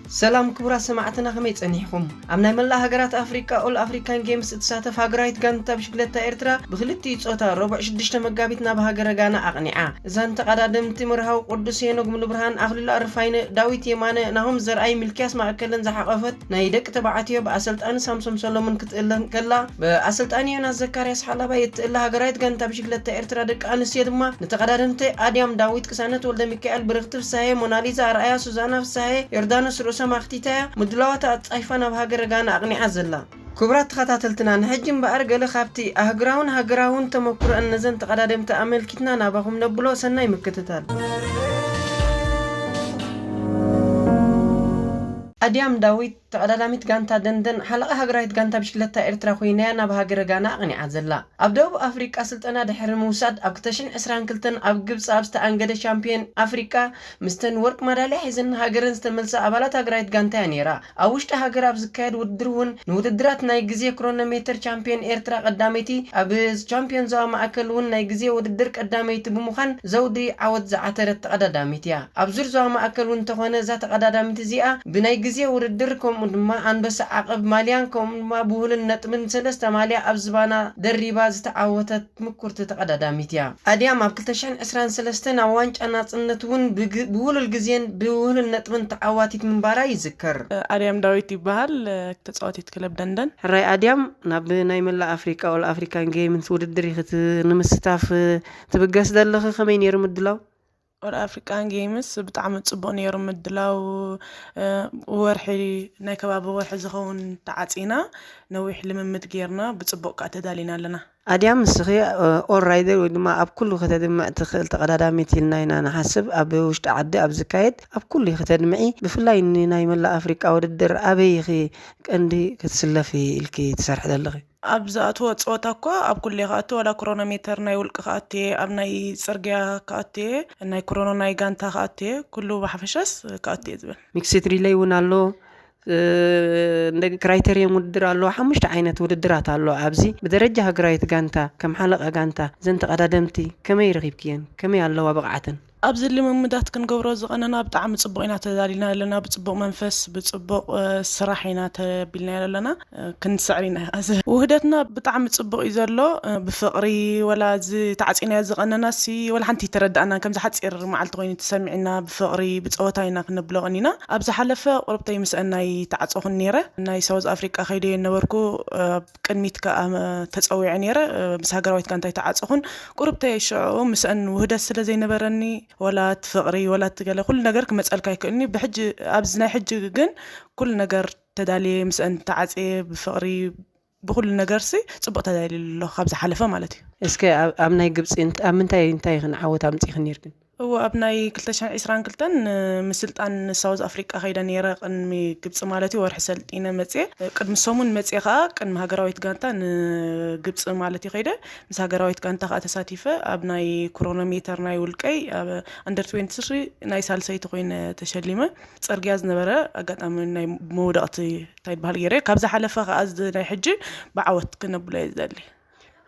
ሰላም ክቡራት ሰማዕትና፣ ከመይ ጸኒሕኹም? ኣብ ናይ መላእ ሃገራት ኣፍሪቃ ኦል ኣፍሪካን ጌምስ እትሳተፍ ሃገራዊት ጋንታ ብሽክለታ ኤርትራ ብክልቲኡ ጾታ ረቡዕ ሽዱሽተ መጋቢት ናብ ሃገረ ጋና ኣቕኒዓ። እዘን ተቐዳደምቲ መርሃዊ ቅዱስ ሄኖግ ሙሉብርሃን፣ ኣኽሊሉ ኣረፋይነ፣ ዳዊት የማነ፣ ናሆም ዘርኣይ፣ ሚልክያስ ማእከልን ዝሓቖፈት ናይ ደቂ ተባዕትዮ ብኣሰልጣኒ ሳምሶም ሰሎሞን ክትእለ እንከላ፣ ብኣሰልጣኒ ዮናስ ዘካርያስ ሓላባይ እትእለ ሃገራዊት ጋንታ ብሽክለታ ኤርትራ ደቂ ኣንስትዮ ድማ ንተቐዳደምቲ ኣድያም ዳዊት፣ ቅሳነት ወልደ ሚካኤል፣ ብርኽቲ ፍስሃየ፣ ሞናሊዛ ኣርኣያ፣ ሱዛና ፍስሃየ፣ ዮርዳኖስ ርእሶም ኣኽቲታያ፣ ምድላዋታ ኣጻይፋ ናብ ሃገረ ጋና ኣቕኒዓ ዘላ። ክቡራት ተኸታተልትና፣ ንሕጂ እምበኣር ገለ ካብቲ ኣህግራውን ሃገራውን ተመኩሮአን ነዘን ተቐዳደምቲ ኣመልኪትና ናባኹም ነብሎ። ሰናይ ምክትታል። ኣድያም ዳዊት፣ ተቐዳዳሚት ጋንታ ደንደን፣ ሓለቓ ሃገራዊት ጋንታ ብሽክለታ ኤርትራ ኮይና'ያ ናብ ሃገረ ጋና ኣቕኒዓ ዘላ። ኣብ ደቡብ ኣፍሪቃ ስልጠና ድሕሪ ምውሳድ፣ ኣብ ክልተ ሽሕን ዕስራን ክልተን ኣብ ግብጺ ኣብ ዝተኣንገደ ሻምፒዮን ኣፍሪቃ፣ ምስተን ወርቂ ማዳልያ ሒዘን ንሃገረን ዝተመልሳ ኣባላት ሃገራዊት ጋንታ'ያ ነይራ። ኣብ ውሽጢ ሃገር ኣብ ዝካየድ ውድድር እውን ንውድድራት ናይ ግዜ ክሮኖሜተር ቻምፒዮን ኤርትራ ቀዳመይቲ፣ ኣብ ቻምፒዮን ዞባ ማእከል እውን ናይ ግዜ ውድድር ቀዳመይቲ ብምዃን ዘውዲ ዓወት ዝዓተረት ተቐዳዳሚት እያ። ኣብ ዙር ዞባ ማእከል እውን እንተኾነ እዛ ተቐዳዳሚት እዚኣ ብናይ ግዜ ውድድር ከምኡ ድማ ኣንበሳ ዓቐብ ማልያን ከምኡ ድማ ብውህሉል ነጥብን ሰለስተ ማልያ ኣብ ዝባና ደሪባ ዝተዓወተት ምኩርቲ ተቐዳዳሚት እያ። ኣድያም ኣብ ክልተ ሽሕን ዕስራን ሰለስተን ኣብ ዋንጫ ናጽነት እውን ብግ-፣ ብውህሉል ግዜን ብውህሉል ነጥብን ተዓዋቲት ምንባራ ይዝከር። ኣድያም ዳዊት ይበሃል፣ ተጻዋቲት ክለብ ደንደን። ሕራይ ኣድያም፣ ናብ ናይ መላእ ኣፍሪቃ ኦል ኣፍሪካን ጌምስ ውድድር ኢኺ ት-፣ ንምስታፍ ትብገስ ዘለኺ፣ ከመይ ነይሩ ምድላው? ኦል ኣፍሪካን ጌምስ ብጣዕሚ ጽቡቕ ነይሩ ምድላው። እ፣ ወርሒ፣ ናይ ከባቢ ወርሒ ዝኸውን ተዓጺና፣ ነዊሕ ልምምድ ጌርና፣ ብጽቡቕ ከኣ ተዳሊና ኣለና። ኣድያም፣ ንስኺ፣ እ፣ ኦል ራይደር ወይ ድማ ኣብ ኩሉ ከተድምዕ ትኽእል ተቐዳዳሚት ኢልና ኢና ንሓስብ። ኣብ ውሽጢ ዓዲ ኣብ ዝካየድ ኣብ ኩሉ ኢኺ ተድምዒ። ብፍላይ ንናይ መላእ ኣፍሪቃ ውድድር ኣበይ ኢኺ ቀንዲ ክትስለፊ ኢልኪ ትሰርሒ ዘለኺ? ኣብ ዝኣትዎ ጸወታ እኳ ኣብ ኩሉ እየ ክኣቱ፣ ዋላ ክሮኖሜተር ናይ ውልቂ ክኣቱ እየ፣ ኣብ ናይ ጽርግያ ክኣቱ እየ፣ ናይ ክሮኖ ናይ ጋንታ ክኣቱ እየ፣ ኩሉ ብሓፈሻስ ክኣቱ እየ ዝብል። ሚክስድ ሪለይ እውን ኣሎ፣ እ፣ እንደ ክራይተሪየም ውድድር ኣሎ፣ ሓሙሽተ ዓይነት ውድድራት ኣሎ። ኣብዚ ብደረጃ ሃገራዊት ጋንታ፣ ከም ሓለቓ ጋንታ፣ እዘን ተቐዳደምቲ ከመይ ረኺብክየን? ከመይ ኣለዋ ብቕዓተን? ኣብዚ ልምምዳት ክንገብሮ ዝቐነና ብጣዕሚ ጽቡቕ ኢና ተዳሊና ኣለና። ብጽቡቕ መንፈስ፣ ብጽቡቕ፣ እ፣ ስራሕ ኢና ተቢልና ኣለና። እ፣ ክንስዕር ኢና። እዚ ውህደትና ብጣዕሚ ጽቡቕ እዩ ዘሎ። እ፣ ብፍቕሪ፣ ወላ እዚ ተዓጺናዮ ዝቐነና ሲ፣ ወላ ሓንቲ ተረዳእና። ከምዚ ሓጺር መዓልቲ ኮይኑ ተሰሚዕና፣ ብፍቕሪ፣ ብጸወታ ኢና ክነብሎ ቀኒና። ኣብ ዝሓለፈ ቁርብተይ ምስአን ናይ ተዓጸኹን ነይረ። ናይ ሳውዝ ኣፍሪቃ ከይደ ነበርኩ። እ፣ ቅድሚት ከኣ፣ እ፣ ተጸዊዐ ነይረ። እ፣ ምስ ሃገራዊት ጋንታ ኣይተዓጸኹን። ቁርብተይ ሽዑ ምስአን ውህደት ስለ ዘይነበረኒ፣ ወላ እቲ ፍቕሪ፣ ወላ እቲ ገለ፣ ኩሉ ነገር ክመጸልካ ኣይክእልኒ። ብሕጂ፣ ኣብዚ ናይ ሕጂ ግን ኩሉ ነገር ተዳልየ፣ ምስአን ተዓጽየ፣ ብፍቕሪ፣ ብኩሉ ነገርሲ ጽቡቕ ተዳልየ ኣሎ፣ ካብ ዝሓለፈ ማለት እዩ። እስከ ኣብ፣ ኣብ ናይ ግብጺ እንት-፣ ኣብ ምንታይ፣ እንታይ ኢኽን ዓወት ኣምጺእኽን ነይርክን? እወ፣ ኣብ ናይ ክልተ ሽሕን ዕስራን ክልተን ምስልጣን ሳውዝ ኣፍሪቃ ከይደ ነይረ፣ ቅድሚ ግብጺ ማለት እዩ፣ ወርሒ ሰልጢነ መጽየ። ቅድሚ ሰሙን መጽየ ከኣ ቅድሚ ሃገራዊት ጋንታ ንግብጺ ማለት እዩ ከይደ። ምስ ሃገራዊት ጋንታ ከኣ ተሳቲፈ፣ ኣብ ናይ ክሮኖሜተር ናይ ውልቀይ፣ ኣብ ኣንደር ትዌንቲ ስሪ ናይ ሳልሰይቲ ኮይነ ተሸሊመ። ጽርግያ ዝነበረ ኣጋጣሚ ናይ መውደቕቲ እንታይ ይበሃል ገይረ። ካብ ዝሓለፈ ከኣ እዚ ናይ ሕጂ ብዓወት ክነብሎ እየ ዝደሊ።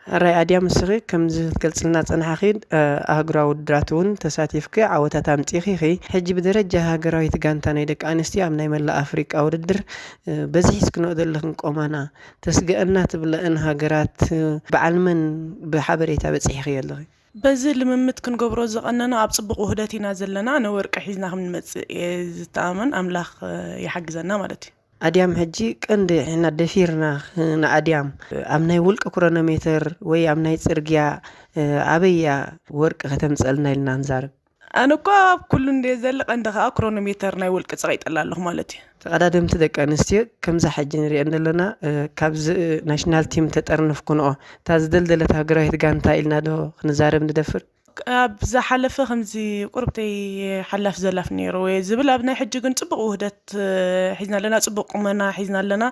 ሕራይ ኣድያም፣ ንስኺ ከምዚ ክትገልጽልና ጸናሕኺ፣ እ፣ ኣህጉራዊ ውድድራት እውን ተሳቲፍኪ ዓወታት ኣምጺእኺ ኢኺ። ሕጂ ብደረጃ ሃገራዊት ጋንታ ናይ ደቂ ኣንስትዮ ኣብ ናይ መላእ ኣፍሪቃ ውድድር፣ እ፣ በዚሒ እስክንኦ ዘለኽን ቆማና፣ ተስግአና ትብለአን ሃገራት፣ እ፣ በዓል መን ብሓበሬታ በጺሕኺ ኣለኺ? በዚ ልምምድ ክንገብሮ ዝቐነና ኣብ ጽቡቕ ውህደት ኢና ዘለና። ነወርቂ ሒዝና ከም ንመጽእ እየ ዝተኣመን። ኣምላኽ፣ እ፣ ይሓግዘና ማለት እዩ። ኣድያም፣ ሕጂ ቀንዲ ሕና ደፊርና ንኣድያም ኣብ ናይ ውልቂ ክሮኖሜተር ወይ ኣብ ናይ ጽርግያ፣ እ፣ ኣበያ ወርቂ ከተምጸልና ኢልና ንዛረብ? ኣነ እኳ ኣብ ኩሉ እንደ ዘለ ቀንዲ ከኣ ክሮኖሜተር ናይ ውልቂ ጸቒጠላ ኣለኹ ማለት እዩ። ተቐዳደምቲ ደቂ ኣንስትዮ ከምዛ ሕጂ ንሪአን ዘለና፣ እ፣ ካብዚ፣ እ፣ ናሽናል ቲም ተጠርንፍ ክንኦ፣ እታ ዝደልደለት ሃገራዊት ጋንታ ኢልና ዶ ክንዛረብ ንደፍር? ኣብ ዝሓለፈ ከምዚ ቁርብተይ ሓላፍ ዘላፍ ነይሩ እየ ዝብል፣ ኣብ ናይ ሕጂ ግን ጽቡቕ ውህደት፣ እ፣ ሒዝና ኣለና፣ ጽቡቕ ቁመና ሒዝና ኣለና።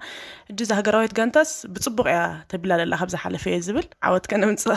ሕጂ እዛ ሃገራዊት ጋንታስ ብጽቡቕ እያ ተብላ ዘላ ካብ ዝሓለፈ እየ ዝብል፣ ዓወት ከነምጽእ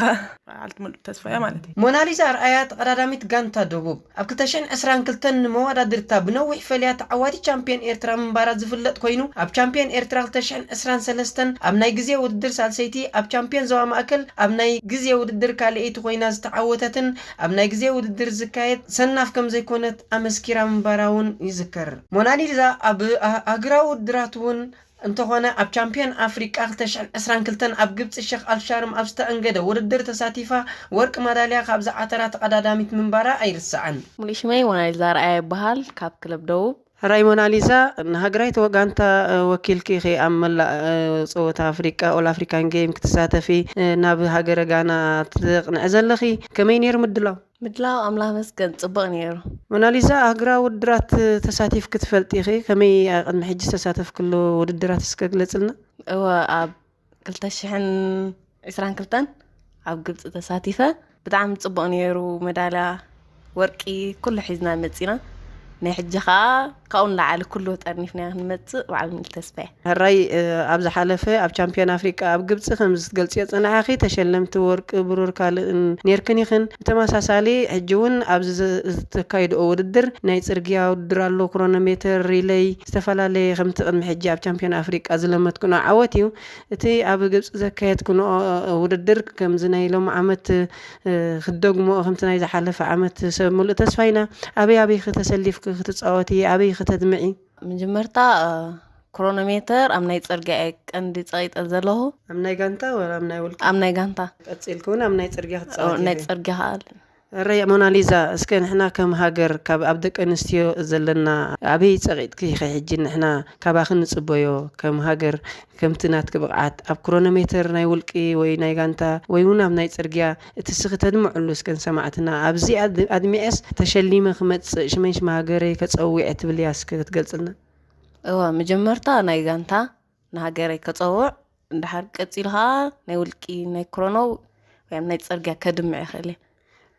በዓልቲ ምሉእ ተስፋ እያ ማለት እዩ። ሞናሊዛ ኣርኣያ፣ ተቐዳዳሚት ጋንታ ደቡብ፣ ኣብ ክልተ ሽሕን ዕስራን ክልተን ንመወዳድርታ ብነዊሕ ፈልያ ተዓዋቲት ቻምፒዮን ኤርትራ ምንባራ ዝፍለጥ ኮይኑ፣ ኣብ ቻምፒዮን ኤርትራ ክልተ ሽሕን ዕስራን ሰለስተን ኣብ ናይ ግዜ ውድድር ሳልሰይቲ፣ ኣብ ቻምፒዮን ዞባ ማእከል ኣብ ናይ ግዜ ውድድር ካልኣይቲ ኮይና ዝተዓወተትን ኣብ ናይ ግዜ ውድድር ዝካየድ ሰናፍ ከም ዘይኮነት ኣመስኪራ ምንባራ እውን ይዝከር። ሞናሊዛ ኣብ ኣህጉራዊ ውድድራት እውን እንተኾነ ኣብ ቻምፒዮን ኣፍሪቃ ክልተ ሽሕን ዕስራን ክልተን ኣብ ግብፂ ሸኽ ኣልሻርም ኣብ ዝተኣንገደ ውድድር ተሳቲፋ ወርቂ ማዳልያ ካብ ዝዓተራ ተቐዳዳሚት ምንባራ ኣይርሳዕን። ሙሉእ ሽመይ ሞናሊዛ ረኣያ ይበሃል፣ ካብ ክለብ ደቡብ። ሕራይ ሞናሊዛ፣ ንሃገራዊት ጋንታ ወኪልኪ ኢኺ ኣብ መላእ ጸወታ ኣፍሪቃ ኦል ኣፍሪካን ጌም ክትሳተፊ ናብ ሃገረ ጋና ትቕንዒ ዘለኺ፣ ከመይ ነይሩ ምድላው? ምድላው ኣምላኽ መስገን ጽቡቕ ነይሩ። ሞናሊዛ፣ ኣህጉራዊ ውድድራት ተሳቲፍኪ ትፈልጢ ኢኺ? ከመይ ኣብ ቅድሚ ሕጂ ዝተሳተፍክሉ ውድድራት እስከ ግለጽልና። እወ፣ ኣብ ክልተ ሽሕን ዕስራን ክልተን ኣብ ግብጺ ተሳቲፈ። ብጣዕሚ ጽቡቕ ነይሩ። መዳልያ ወርቂ ኩሉ ሒዝና መጺና። ናይ ሕጂ ኸኣ ካብኡ ንላዕሊ ኩሉ ጠርኒፍና ክንመጽእ ባዕሉ ሙሉ ተስፋ እየ። ሕራይ፣ ኣብ ዝሓለፈ ኣብ ቻምፒዮን ኣፍሪቃ ኣብ ግብጺ ከም ዝትገልጽዮ ጸናሕኺ ተሸለምቲ ወርቂ ብሩር ካልእን ኔርክን ኢኽን። ብተመሳሳሊ ሕጂ እውን ኣብዚ ዝ-፣ ዝተካይድኦ ውድድር ናይ ጽርግያ ውድድር ኣሎ፣ ክሮኖሜተር፣ ሪለይ፣ ዝተፈላለየ ከምቲ ቅድሚ ሕጂ ኣብ ቻምፒዮን ኣፍሪቃ ዝለመድክኖ ዓወት እዩ። እቲ ኣብ ግብጺ ዘካየድክንኦ ውድድር ከምዚ ናይ ሎሚ ዓመት፣ እ፣ ክትደግምኦ ከምቲ ናይ ዝሓለፈ ዓመት ሰብ ምሉእ ተስፋ ኢና። ኣበይ ኣበይ ከተሰሊፍኪ ክትጻወቲ፣ ኣበይ ከተድምዒ? መጀመርታ፣ እ፣ ክሮኖሜተር ኣብ ናይ ጽርግያ እየ ቀንዲ ጸቒጠ ዘለኹ። ኣብ ናይ ጋንታ ወላ ኣብ ናይ ውልቂ? ኣብ ናይ ጋንታ። ቀጺልኪ እውን ኣብ ናይ ጽርግያ ክትጻወቲ ናይ ኢኺ? ጽርግያ ከኣል። እረ ሞናሊዛ፣ እስከ ንሕና ከም ሃገር ካብ ኣብ ደቂ ኣንስትዮ ዘለና ኣበይ ጸቒጥኪ ኢኺ? ሕጂ ንሕና ካባኺ ንጽበዮ ከም ሃገር ከምቲ ናትኪ ብቕዓት ኣብ ክሮኖሜተር ናይ ውልቂ ወይ ናይ ጋንታ ወይ እውን ኣብ ናይ ጽርግያ እቲ እስኺ ተድምዕሉ እስከ ንሰማዕትና። ኣብዚ ኣድ-፣ ኣድሚዐስ ተሸሊመ ክመጽእ ሽመን ሽም ሃገረይ ከጸዊዐ ትብልያ እስከ ክትገልጽልና? እወ፣ መጀመርታ ናይ ጋንታ ንሃገረይ ከጸውዕ፣ እንድሓር ቀጺሉ ኸኣ ናይ ውልቂ ናይ ክሮኖ ወይ ናይ ጽርግያ ከድምዕ ይኽእል እየ።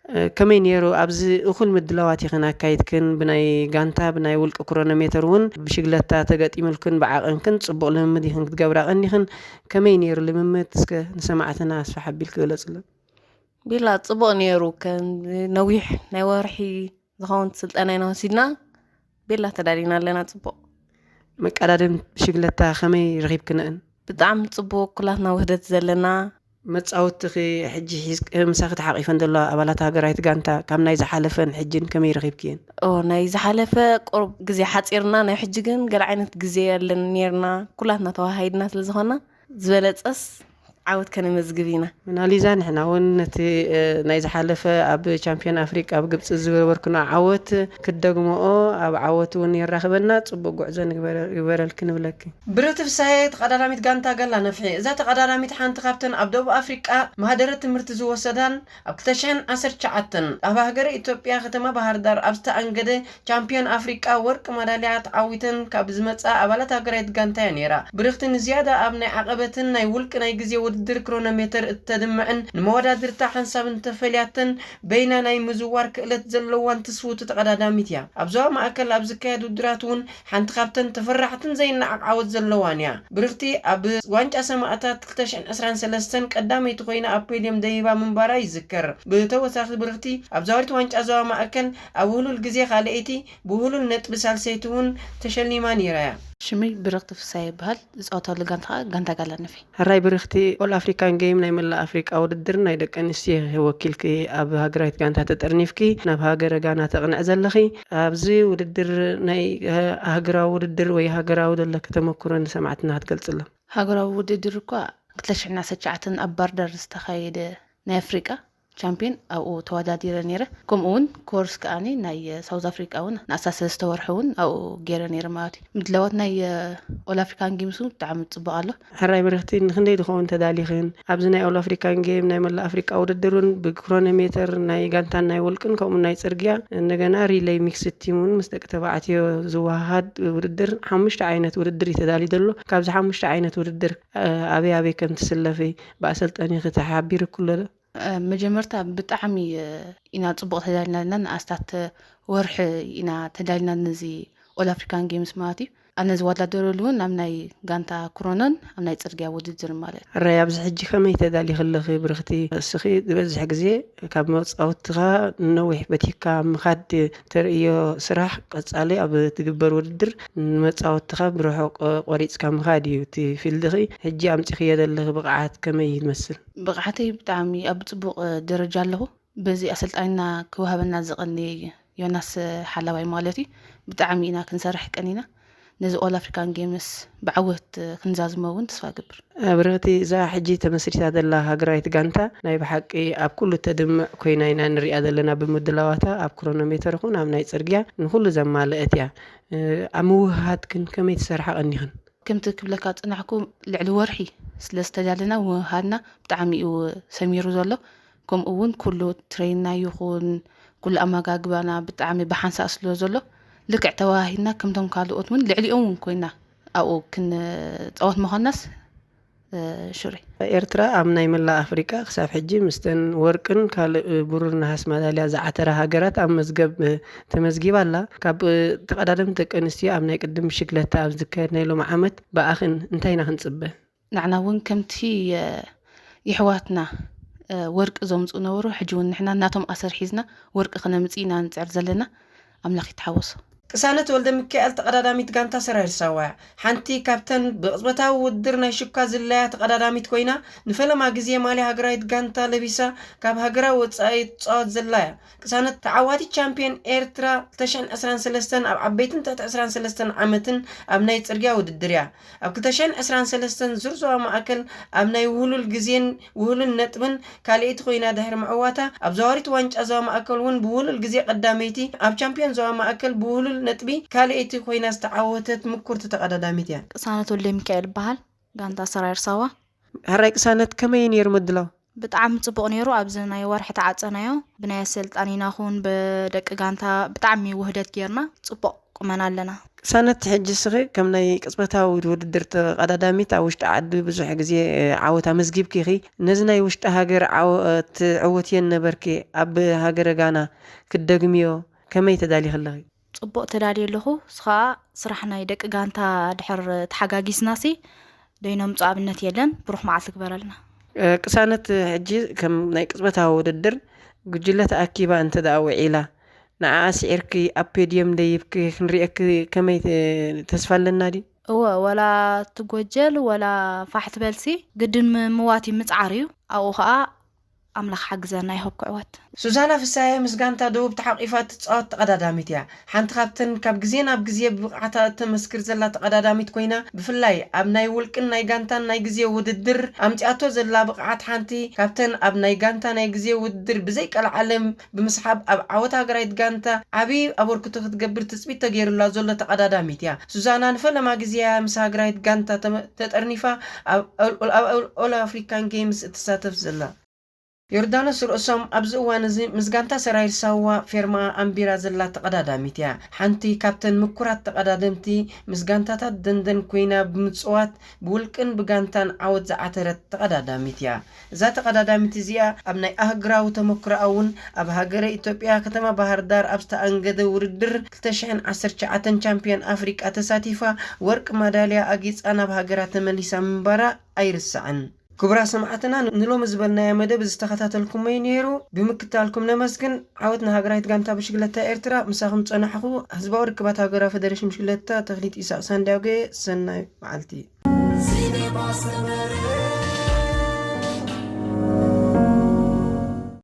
እ፣ ከመይ ነይሩ? ኣብዚ እኹል ምድላዋት ኢኽን ኣካይድክን፣ ብናይ ጋንታ፣ ብናይ ውልቂ ክሮኖሜተር እውን ብሽግለታ ተገጢሙልክን፣ ብዓቐንክን ጽቡቕ ልምምድ ኢኽን ክትገብራ ቀኒኽን። ከመይ ነይሩ ልምምድ? እስከ ንሰማዕትና ኣስፍሕ ኣቢልኪ ግለጽሎም። ቤላ ጽቡቕ ነይሩ። ከም ነዊሕ ናይ ወርሒ ዝኸውን ስልጠና ኢና ወሲድና። ቤላ ተዳሊና ኣለና ጽቡቕ። መቀዳደም ብሽግለታ ከመይ ረኺብክንአን? ብጣዕሚ ጽቡቕ፣ ኩላትና ውህደት ዘለና። መጻወትኺ ሕጂ ሒዝ-፣ ምሳኺ ተሓቒፈን ዘለዋ ኣባላት ሃገራዊት ጋንታ ካብ ናይ ዝሓለፈን ሕጅን ከመይ ረኺብክየን? ኦ፣ ናይ ዝሓለፈ ቁሩብ ግዜ ሓጺርና፣ ናይ ሕጂ ግን ገለ ዓይነት ግዜ የለን ነይርና። ኩላትና ተዋሃሂድና ስለ ዝኾና ዝበለጸስ ዓወት ከነመዝግብ ኢና። ሞናሊዛ፣ ንሕና እውን ነቲ፣ እ፣ ናይ ዝሓለፈ ኣብ ቻምፒዮን ኣፍሪቃ ኣብ ግብጺ ዝገበርክኖ ዓወት ክትደግምኦ፣ ኣብ ዓወት እውን የራኽበና። ጽቡቕ ጉዕዞ ንግበረ-፣ ይግበረልኪ ንብለኪ። ብርኽቲ ፍስሃየ፣ ተቐዳዳሚት ጋንታ ጋላ ነፍሒ። እዛ ተቐዳዳሚት ሓንቲ ካብተን ኣብ ደቡብ ኣፍሪቃ ማህደረ ትምህርቲ ዝወሰዳን ኣብ ክልተ ሽሕን ዓሰርተ ትሽዓተን ኣብ ሃገረ ኢትዮጵያ ከተማ ባህር ዳር ኣብ ዝተኣንገደ ቻምፒዮን ኣፍሪቃ ወርቂ ማዳልያ ተዓዊተን ካብ ዝመጻ ኣባላት ሃገራዊት ጋንታ እያ ነይራ። ብርኽቲ ንዝያዳ ኣብ ናይ ዓቐበትን ናይ ውልቂ ናይ ግዜ ውድድር ክሮኖሜተር እተድምዕን ንመወዳድርታ ሓንሳብ እንተፈልያተን በይና ናይ ምዝዋር ክእለት ዘለዋን ትስፉውቲ ተቐዳዳሚት እያ። ኣብ ዞባ ማእከል ኣብ ዝካየድ ውድድራት እውን ሓንቲ ካብተን ተፈራሕትን ዘይነዓቕ ዓወት ዘለዋን እያ። ብርኽቲ ኣብ ዋንጫ ሰማእታት ክልተ ሽሕን ዕስራን ሰለስተን ቀዳመይቲ ኮይና ኣብ ፖድየም ደይባ ምንባራ ይዝከር። ብተወሳኺ ብርኽቲ ኣብ ዛዊት ዋንጫ ዞባ ማእከል ኣብ ውህሉል ግዜ ካልኣይቲ፣ ብውህሉል ነጥቢ ሳልሰይቲ እውን ተሸሊማ ነይራ እያ። ሽመይ ብርኽቲ ፍስሃየ ይበሃል። ዝጻወተሉ ጋንታ ኸኣ ጋንታ ጋላ ነፍሒ። ሕራይ ብርኽቲ፣ ኦል ኣፍሪካን ጌም ናይ መላእ ኣፍሪቃ ውድድር ናይ ደቂ ኣንስትዮ ወኪልኪ ኣብ ሃገራዊት ጋንታ ተጠርኒፍኪ ናብ ሃገረ ጋና ተቕንዕ ዘለኺ። ኣብዚ ውድድር ናይ፣ እ፣ ሃገራዊ ውድድር ወይ ሃገራዊ ዘለኪ ተመኩሮ ንሰማዕትና ክትገልጽሎም? ሃገራዊ ውድድር እኳ ክልተ ሽሕን ዓሰርተ ትሽዓተን ኣብ ባርዳር ዝተኻየደ ናይ ኣፍሪቃ ቻምፒዮን ኣብኡ ተወዳዲረ ነይረ። ከምኡ እውን ኮርስ ከኣኒ ናይ ሳውዝ ኣፍሪቃ እውን ንኣስታት ሰለስተ ወርሒ እውን ኣብኡ ገይረ ነይረ ማለት እዩ። ምድላዋት ናይ ኦል ኣፍሪካን ጌምስ እውን ብጣዕሚ ጽቡቕ ኣሎ። ሕራይ በረኽቲ፣ ንክንደይ ዝኸውን ተዳሊኽን? ኣብዚ ናይ ኦል ኣፍሪካን ጌም ናይ መላእ ኣፍሪቃ ውድድር እውን ብክሮኖሜተር ናይ ጋንታን ናይ ውልቅን ከምኡ ናይ ጽርግያ እንደገና ሪለይ ሚክስድ ቲም እውን ምስ ደቂ ተባዕትዮ ዝወሃሃድ ውድድር ሓሙሽተ ዓይነት ውድድር እዩ ተዳልዩ ዘሎ። ካብዚ ሓሙሽተ ዓይነት ውድድር፣ እ፣ ኣበይ ኣበይ ከም ትስለፊ ብኣሰልጠኒኺ ተሓቢርኪ ኣሎ ዶ? እ፣ መጀመርታ ብጣዕሚ፣ እ፣ ኢና ጽቡቕ ተዳሊና ኣለና። ንኣስታት ወርሒ ኢና ተዳሊና ነዚ ኦል ኣፍሪካን ጌምስ ማለት እዩ። ኣነ ዝወዳደረሉ እውን ኣብ ናይ ጋንታ ክሮኖን ኣብ ናይ ጽርግያ ውድድር ማለት እዩ። ሕራይ ኣብዚ ሕጂ ከመይ ተዳሊኺ ኣለኺ ብርኽቲ? እስኺ ዝበዝሕ ግዜ ካብ መጻወትኻ ንነዊሕ በቲካ ምኻድ ተርእዮ ስራሕ ቀጻሊ ኣብ ትግበር ውድድር ንመጻወትኻ ብርሑቕ ቆሪጽካ ምኻድ እዩ እቲ ፊልድኺ። ሕጂ ኣምጺኽዮ ዘለኺ ብቕዓት ከመይ ይመስል? ብቕዓተይ ብጣዕሚ ኣብ ጽቡቕ ደረጃ ኣለኹ። በዚ ኣሰልጣኒና ክወሃበና ዝቐኒ ዮናስ ሓላባይ ማለት እዩ። ብጣዕሚ ኢና ክንሰርሕ ቀኒና። ነዚ ኦል ኣፍሪካን ጌምስ ብዓወት ክንዛዝሞ እውን ተስፋ እገብር። ብርኽቲ፣ እዛ ሕጂ ተመስሪታ ዘላ ሃገራዊት ጋንታ ናይ ብሓቂ ኣብ ኩሉ ተድምዕ ኮይና ኢና ንሪኣ ዘለና። ብምድላዋታ ኣብ ክሮኖሜተር ይኹን ኣብ ናይ ጽርግያ ንኩሉ ዘማለአት እያ። ኣብ ምውህሃድ ግን ከመይ ትሰርሓ ቀኒኽን? ከምቲ ክብለካ ጽናሕኩ፣ ልዕሊ ወርሒ ስለ ዝተዳለና ምውህሃድና ብጣዕሚ እዩ ሰሚሩ ዘሎ። ከምኡ እውን ኩሉ ትሬንና ይኹን ኩሉ ኣመጋግባና ብጣዕሚ ብሓንሳእ ስለ ዘሎ፣ ልክዕ ተወሃሂድና ከምቶም ካልኦት እውን ልዕሊኦም እውን ኮይና ኣብኡ ክንጻወት ምዃንናስ ሽሬ። ኤርትራ ኣብ ናይ መላእ ኣፍሪቃ ክሳብ ሕጂ ምስተን ወርቅን ካልእ ብሩር ነሃስ ማዳልያ ዝዓተራ ሃገራት ኣብ መዝገብ ተመዝጊባ ኣላ። ካብ ተቐዳደምቲ ደቂ ኣንስትዮ ኣብ ናይ ቅድም ብሽግለታ ኣብ ዝካየድ ናይ ሎሚ ዓመት ብኣኽን እንታይ ኢና ክንጽበ? ንሕና እውን ከምቲ የሕዋትና ወርቂ ዘምፅኡ ነበሩ፣ ሕጂ እውን ንሕና እናቶም ኣሰር ሒዝና ወርቂ ክነምፅእ ኢና ንፅዕር ዘለና። ኣምላኽ ይተሓወሶ። ቅሳነት ወልደ ሚካኤል ተቐዳዳሚት ጋንታ ሰራዊት ሳዋ እያ። ሓንቲ ካብተን ብቕጽበታዊ ውድድር ናይ ሽኳ ዝለያ ተቐዳዳሚት ኮይና፣ ንፈለማ ግዜ ማልያ ሃገራዊት ጋንታ ለቢሳ ካብ ሃገራ ወጻኢ ትጻወት ዘላ እያ። ቅሳነት ተዓዋቲት ቻምፒዮን ኤርትራ ክልተ ሽሕን ዕስራን ሰለስተን ኣብ ዓበይትን ትሕቲ ዕስራን ሰለስተን ዓመትን ኣብ ናይ ጽርግያ ውድድር እያ። ኣብ ክልተ ሽሕን ዕስራን ሰለስተን ዙር ዞባ ማእከል ኣብ ናይ ውህሉል ግዜን ውህሉል ነጥብን ካልኣይቲ ኮይና ድሕሪ ምዕዋታ፣ ኣብ ዘዋሪት ዋንጫ ዞባ ማእከል እውን ብውህሉል ግዜ ቀዳመይቲ፣ ኣብ ቻምፒዮን ዞባ ማእከል ብውህሉል ነጥቢ ካልኣይቲ ኮይና ዝተዓወተት ምኩርቲ ተቐዳዳሚት እያ። ቅሳነት ወልደ ሚካኤል ይበሃል። ጋንታ ሰራየር ሳዋ። ሕራይ ቅሳነት፣ ከመይ እዩ ነይሩ ምድላው? ብጣዕሚ ጽቡቕ ነይሩ። ኣብዚ ናይ ወርሒ ተዓጸናዮ ብናይ ኣሰልጣኒና ኹን ብደቂ ጋንታ ብጣዕሚ ውህደት ጌርና ጽቡቕ ቁመና ኣለና። ቅሳነት፣ ሕጂ እስኺ ከም ናይ ቅጽበታዊ ውድድር ተቐዳዳሚት ኣብ ውሽጢ ዓዲ ብዙሕ ግዜ ዓወት ኣመዝጊብኪ ኢኺ። ነዚ ናይ ውሽጢ ሃገር ዓወት ትዕወትየን ነበርኪ፣ ኣብ ሃገረ ጋና ክትደግምዮ ከመይ ተዳሊኺ ኣለኺ? ጽቡቕ ተዳልየ ኣለኹ። ንሱ ኸኣ ስራሕ ናይ ደቂ ጋንታ ድሕር ተሓጋጊዝናሲ ደይነምጾ ኣብነት የለን። ብሩኽ መዓልቲ ግበረልና። ቅሳነት፣ ሕጂ ከም ናይ ቅጽበታዊ ውድድር ጉጅለ ተኣኪባ እንተ ደኣ ውዒላ፣ ንዓኣ ስዒርኪ ኣብ ፔድየም ደይብኪ ክንርእየኪ ከመይ ተ-፣ ተስፋ ኣለና ድዩ? እወ፣ ወላ ትጎጀል ወላ ፋሕ ትበልሲ ግድን ም-፣ ምዋት እዩ ምጽዓር እዩ። ኣብኡ ኸኣ ኣምላኽ ሓግዘና ይሆብ ክዕወት። ሱዛና ፍሳየ ምስ ጋንታ ደቡብ ተሓቂፋ ትጻወት ተቐዳዳሚት እያ። ሓንቲ ካብተን ካብ ግዜ ናብ ግዜ ብብቕዓታ እተመስክር ዘላ ተቐዳዳሚት ኮይና፣ ብፍላይ ኣብ ናይ ውልቅን ናይ ጋንታን ናይ ግዜ ውድድር ኣምጺኣቶ ዘላ ብቕዓት ሓንቲ ካብተን ኣብ ናይ ጋንታ ናይ ግዜ ውድድር ብዘይቀልዓለም ብምስሓብ ኣብ ዓወት ሃገራዊት ጋንታ ዓቢ ኣበርክቶ ክትገብር ትጽቢት ተገይሩላ ዘሎ ተቐዳዳሚት እያ። ሱዛና ንፈለማ ግዜ እያ ምስ ሃገራዊት ጋንታ ተመ-፣ ተጠርኒፋ ኣብ ኦል-፣ ኦል-፣ ኣብ ኦል-፣ ኦል ኣፍሪካን ጌምስ እትሳተፍ ዘላ። ዮርዳኖስ ርእሶም ኣብዚ እዋን እዚ ምስ ጋንታ ሰራዊት ሳዋ ፌርማ ኣንቢራ ዘላ ተቐዳዳሚት እያ። ሓንቲ ካብተን ምኩራት ተቐዳደምቲ ምስ ጋንታታት ደንደን ኮይና ብምጽዋት ብውልቅን ብጋንታን ዓወት ዝዓተረት ተቐዳዳሚት እያ። እዛ ተቐዳዳሚት እዚኣ ኣብ ናይ ኣህግራዊ ተመክሮኣ እውን ኣብ ሃገረ ኢትዮጵያ ከተማ ባህር ዳር ኣብ ዝተኣንገደ ውድድር ክልተ ሽሕን ዓሰርተ ትሽዓተን ቻምፒዮን ኣፍሪቃ ተሳቲፋ ወርቂ ማዳልያ ኣጊጻ ናብ ሃገራ ተመሊሳ ምንባራ ኣይርሳዕን። ክቡራት ሰማዕትና፣ ንሎሚ ዝበልናዮ መደብ ዝተኸታተልኩሞ እዩ ነይሩ። ብምክታልኩም ነመስግን። ዓወት ንሃገራዊት ጋንታ ብሽግለታ ኤርትራ። ምሳኹም ጸናሕኹ ህዝባዊ ርክባት ሃገራዊ ፈደሬሽን ብሽግለታ ተኽሊት ኢሳቕ ሳንዳጎ። ሰናይ መዓልቲ።